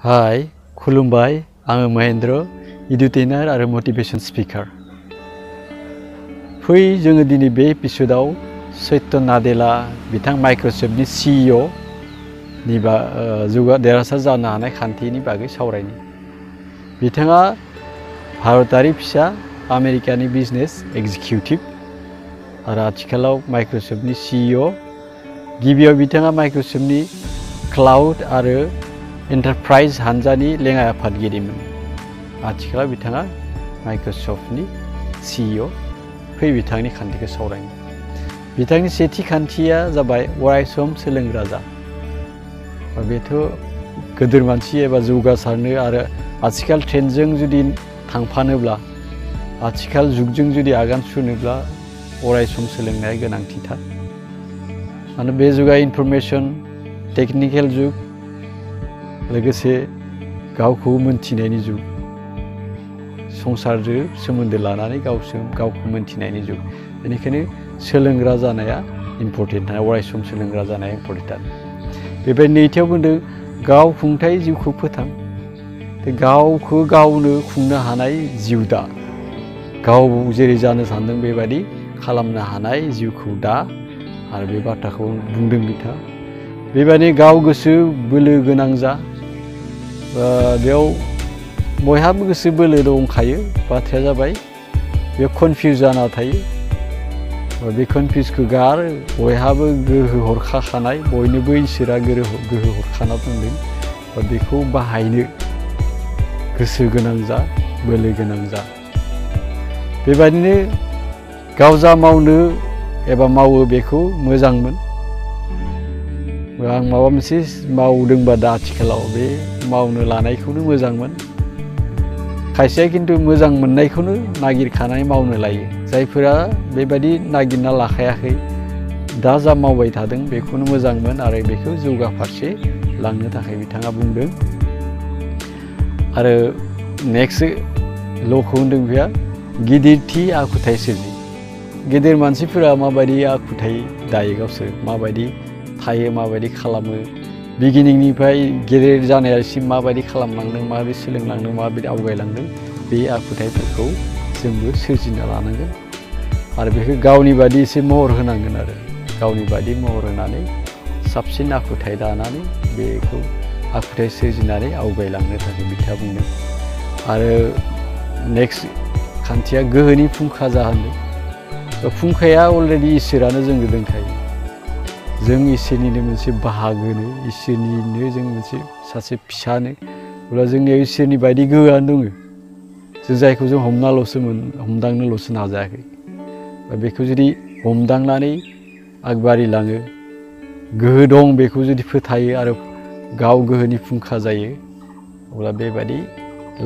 हाय खुलुमबाय आङो महेन्द्र एडुटेनर आरो मोटिवेशन स्पीकार फै जोङो दिनै बे एपिसोडआव सत्य नाडेला बिथां माइक्रसफ्टनि सीईओ नि देरहासार जानो हानाय खान्थिनि बागै सावरायनि बिथाङा भारतारि फिसा आमेरिकानि बिजनेस एग्जिकिउटिभ आरो आथिखालाव माइक्रसफ्टनि सीईओ गिबियाव बिथाङा माइक्रसफ्टनि क्लाउड आरो एन्टारप्राइज हानजानि लेङाइ आफादगिरिमोन आथिखालाव बिथाङा माइक्रसफ्टनि सीईओ फै बिथांनि खान्थिखौ सावरायनो बिथांनि सेथि खान्थिया जाबाय अरायसम सोलोंग्रा जा बेथ' गोदोर मानसि एबा जौगासारनो आरो आथिखाल ट्रेन्डजों जुदि थांफानोब्ला आथिखाल जुगजों जुदि आगान सुरनोब्ला अरायसम सोलोंनाया गोनांथिथार मानो बे जुगा इनफरमेशन टेक्निकेल जुग लोगोसे गावखौ मोनथिनायनि जुग संसारजों सोमोन्दो लानानै गावखौ मोनथिनायनि जुग बेनिखायनो सोलोंग्रा जानाया इम्परटेन्ट अरायसम सोलोंग्रा जानाया इम्परटेन्ट बेबायदि नैथियाव बुंदों गाव खुंथाय जिउखौ फोथां गावखौ गावनो खुंनो हानाय जिउ दा गाव जेरै जानो सानदों बेबायदि खालामनो हानाय जिउखौ दा आरो बे बाथ्राखौ बुंदों बिथाङा बेबायदि गाव गोसो बोलो गोनां जा बेयाव बयहाबो गोसो बोलो दंखायो बाथ्राया जाबाय बे कनफिउज जाना थायो बे कनफिउजखौ गार बयहाबो गोहो हरखाखानाय बयनोबो इसोरा गोहो हरखाना दोनदों बेखौ बाहायनो गोसो गोनां जा बोलो गोनां जा बेबायदिनो गाव जा मावनो एबा मावो बेखौ मोजांमोन आं माबा मोनसे मावदोंबा दा आथिखालाव बे मावनो लानायखौनो मोजांमोन खायसेया खिन्थु मोजां मोननायखौनो नागिरखानानै मावनो लायो जायफोरा बेबायदि नागिरना लाखायाखै दा जा मावबाय थादों बेखौनो मोजांमोन आरो बेखौ जौगा फारसे लांनो थाखाय बिथाङा बुंदों आरो नेक्स्ट ल'खौ होनदों बिहा गिदिरथि आखुथाय सोरजि गेदेर मानसिफोरा माबायदि आखुथाय दायो गावसोर माबायदि थायो माबायदि खालामो बिगिनिंनिफ्राय गेदेर जानायसिम माबायदि खालामलांदों माबायदि सोलोंलांदों माबायदि आवगायलांदों बे आखुथायफोरखौ जोंबो सोरजिना लानांगोन आरो बेखौ गावनि बादि एसे महर होनांगोन आरो गावनि बादि महर होनानै साबसिन आखुथाय दानानै बेखौ आखुथाय सोरजिनानै आवगायलांनो थाखाय बिथाङा बुंदों आरो नेक्स्ट खान्थिया गोहोनि फुंखा जा होनदों फुंखाया अलरेडि इसोरानो जोंनो दोनखायो जों इसोरनिनो मोनसे बाहागोनो इसोरनिनो जों मोनसे सासे फिसानो अब्ला जोंनियाव इसोरनि बायदि गोहोआनो दङ जों जायखौ जों हमदांनोल'सो नाजायाखै बेखौ जुदि हमदांनानै आगबारिलाङो गोहो दं बेखौ जुदि फोथायो आरो गाव गोहोनि फुंखा जायो अब्ला बेबायदि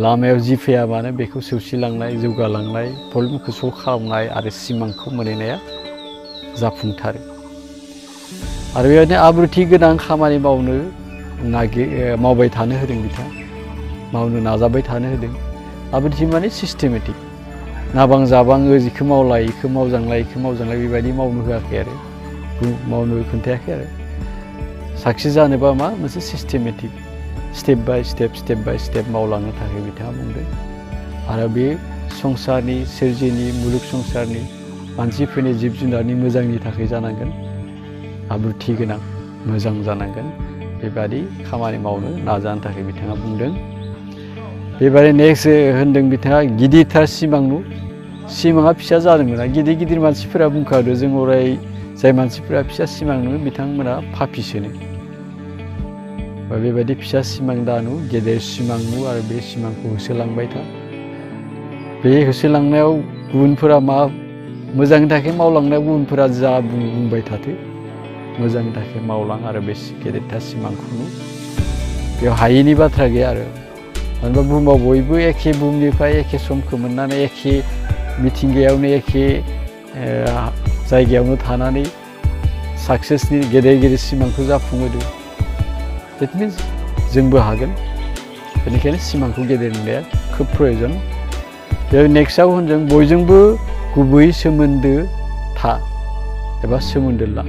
लामायाव जि फैया मानो बेखौ सौसिलांनाय जौगालांनाय प्रब्लेमखौ सल्भ खालामनाय आरो सिमांखौ मोनहैनाया जाफुंथारो आरो बेबायदिनो आब्रुथि गोनां खामानि मावबाय थानो होदों बिथाङा मावनो नाजाबाय थानो होदों आब्रुथि माने सिस्टेमेटिक नाबां जाबां जिखौ मावलाय इखौ मावजांलाय बेबायदि मावनो होआखै आरो मावनो खोन्थायाखै आरो साक्सेस जानोबा मा मोनसे सिस्टेमेटिक स्टेप बाय स्टेप मावलांनो थाखाय बिथाङा बुंदों आरो बे संसारनि सोरजिनि मुलुग संसारनि मानसिफोरनि जिब जुनारनि मोजांनि थाखाय जानांगोन आब्रुथि गोनां मोजां जानांगोन बेबादि खामानि मावनो नाजानो थाखाय बिथाङा बुंदों बेबादि नेक्स्ट होनदों बिथाङा गिदिरथार सिमाङा फिसा जानो मोना गिदिर मानसिफोरा बुंखादों जों अराय जाय मानसिफोरा फिसा सिमां नुयो बिथांमोना पापिसोनो बेबायदि फिसा सिमां दानु गेदेर सिमां नु आरो बे सिमांखौ होसोलांबाय था बे होसोलांनायाव गुबुनफोरा मा मोजांनि थाखाय मावलांनायाव गुबुनफोरा जा बुंबाय थाथो मोजांनि थाखाय मावलां आरो बे गेदेरथार सिमांखौनो बेयाव हायैनि बाथ्रा गैया आरो मानोना बुहुमाव बयबो एखे बुहुमनिफ्राय एखे समखौ मोननानै एखे मिथिंगायावनो एखे जायगायावनो थानानै साक्सेसनि गेदेर सिमांखौ जाफुंहोदों देट मिन्स जोंबो हागोन बेनिखायनो सिमांखौ गेदेर नुनाया खोब प्रयजन बे नेक्स्टआव होनदों बयजोंबो गुबै सोमोन्दो था एबा सोमोन्दो ला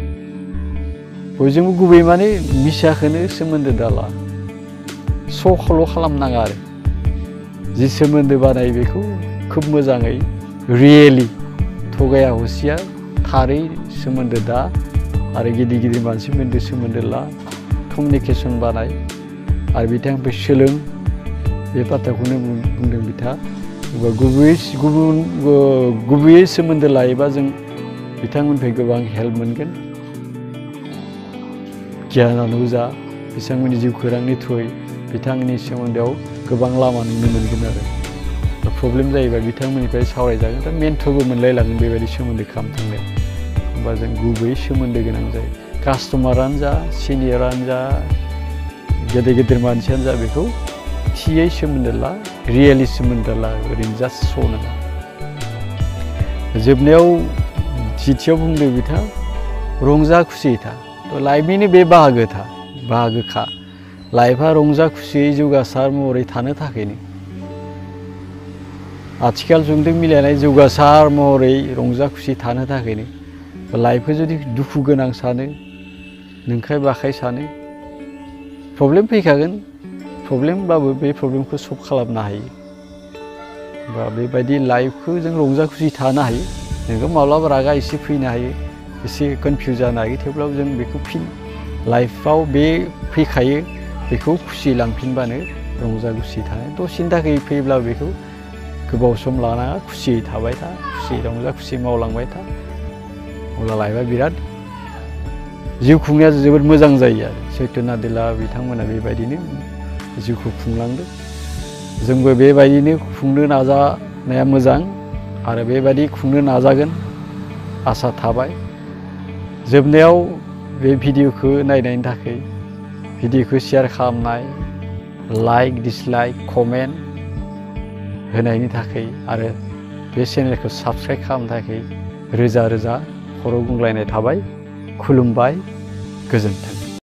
बयजोंबो गुबै माने मिसाखौनो सोमोन्दो दाला श'खौल' खालामनाङा आरो जि सोमोन्दो बानायो बेखौ खोब मोजाङै रियेलि थगाया हसिया थारै सोमोन्दो दा आरो गिदिर गिदिर मानसिफोरजों सोमोन्दो ला कमिउनिकेसन बानाय आरो बिथांनिफ्राय सोलों बे बाथ्राखौनो बुंदों बिथाङा गुबैयै सोमोन्दो लायोबा जों बिथांमोननिफ्राय गोबां हेल्प मोनगोन गियानानो जा बिथांमोननि जिउ खौरांनि थ्रुयै बिथांनि सोमोन्दोआव गोबां लामा नुनो मोनगोन आरो प्रब्लेम जायोबा बिथांमोननिफ्राय सावरायजागोन दा मेन्टरबो मोनलायलाङो बेबायदि सोमोन्दो खालामनो थांनायाव होमबा जों गुबैयै सोमोन्दो गोनां जायो कास्टमारानो जा सिनियरानो जा गेदेर गेदेर मानसियानो जा बेखौ थियै सोमोन्दो ला रियेलि सोमोन्दो ला ओरैनो जास्ट श' नङा जोबनायाव जिथियाव बुंदों बिथाङा रंजा खुसियै था लाइफनिनो बे बाहागोखा लाइफआ रंजा खुसियै जौगासार महरै थानो थाखायनो आथिखाल जुगजों मिलायनाय जौगासार महरै रंजा खुसि थानो थाखायनो लाइफखौ जुदि दुखु गोनां सानो नोंखाय बाखाय सानो प्रब्लेम फैखागोन प्रब्लेमबाबो बे प्रब्लेमखौ सल्भ खालामनो हायो बा बेबायदि लाइफखौ जों रंजा खुसि थानो हायो नोंखौ माब्लाबा रागा एसे फैनो हायो एसे कनफिउज जानो हायो थेवब्लाबो जों बेखौ फिन लाइफआव बे फैखायो बेखौ खुसि लांफिनबानो रंजा खुसि थानो दसेनि थाखाय फैब्ला बेखौ गोबाव सम लानाङा खुसियै थाबाय था खुसियै रंजा खुसि मावलांबाय था अब्ला लाइफआ बिराद जिउ खुंनाया जोबोद मोजां जायो आरो चैतन्य नादेला बिथांमोना बेबायदिनो जिउखौ खुंलांदों जोंबो बेबायदिनो खुंनो नाजानाया मोजां आरो बेबायदि खुंनो नाजागोन आसा थाबाय जोबनायाव बे भिडिअखौ नायनायनि थाखाय भिडिअखौ शेयार खालामनाय लाइक डिसलाइक कमेन्ट होनायनि थाखाय आरो बे चेनेलखौ साबस्क्राइब खालामनो थाखाय रोजा रोजा खर' गुंग्लायनाय थाबाय खुलुमबाय गोजोन्थों।